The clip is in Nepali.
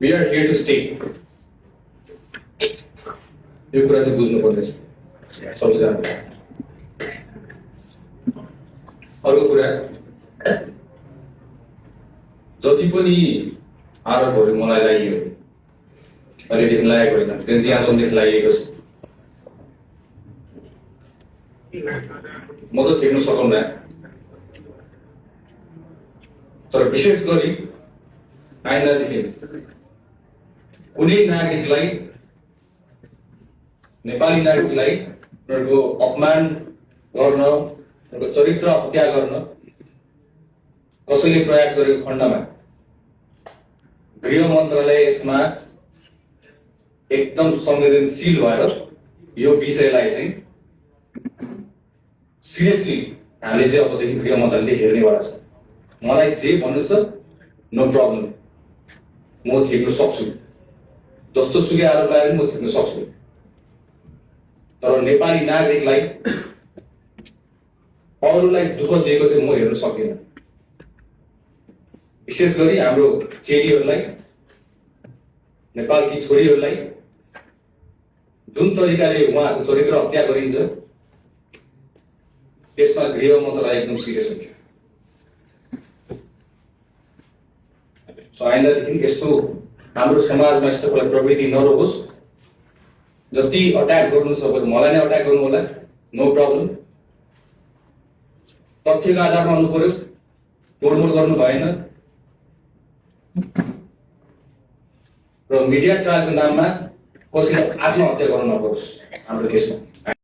We are here to stay. यो कुरा चाहिँ बुझ्नु पर्दैछ सबैजना। अर्को कुरा, जति पनि आरोपहरू मलाई लागियो अहिलेदेखि लागेको होइन, केन्द्रीय आन्दोलनदेखि लागेको छ। म त थिच्न सकौँला, तर विशेष गरी आइन्दादेखि कुनै नागरिकलाई, नेपाली नागरिकलाई उनीहरूको अपमान गर्न, उनीहरूको चरित्र हत्या गर्न कसैले प्रयास गरेको खण्डमा गृह मन्त्रालय यसमा एकदम संवेदनशील भएर यो विषयलाई चाहिँ सिरियसली हामीले चाहिँ अबदेखि गृह मन्त्रालयले हेर्नेवाला छ। मलाई जे भन्नु छ नो प्रब्लम, म थिच्न सक्छु, जस्तो सुकै आरोप लगाएर म थिच्न सक्छु। तर नेपाली नागरिकलाई, अरूलाई दुःख दिएको चाहिँ म हेर्न सक्दिनँ। विशेष गरी हाम्रो चेलीहरूलाई, नेपालकी छोरीहरूलाई जुन तरिकाले उहाँहरूको चरित्र हत्या गरिन्छ त्यसमा गृह मन्त्रालय एकदम सिरियस हुन्छ। आइन्दादेखि यस्तो हाम्रो समाजमा यस्तो प्रवृत्ति नरहोस्। जति अट्याक गर्नु छ मलाई नै अट्याक गर्नु होला, नो प्रब्लम। तथ्यको आधारमा हुनु पर्यो, तोडमोड गर्नु भएन। र मिडिया ट्रायलको नाममा कसैले आत्महत्या गर्नु नपरोस् हाम्रो देशमा।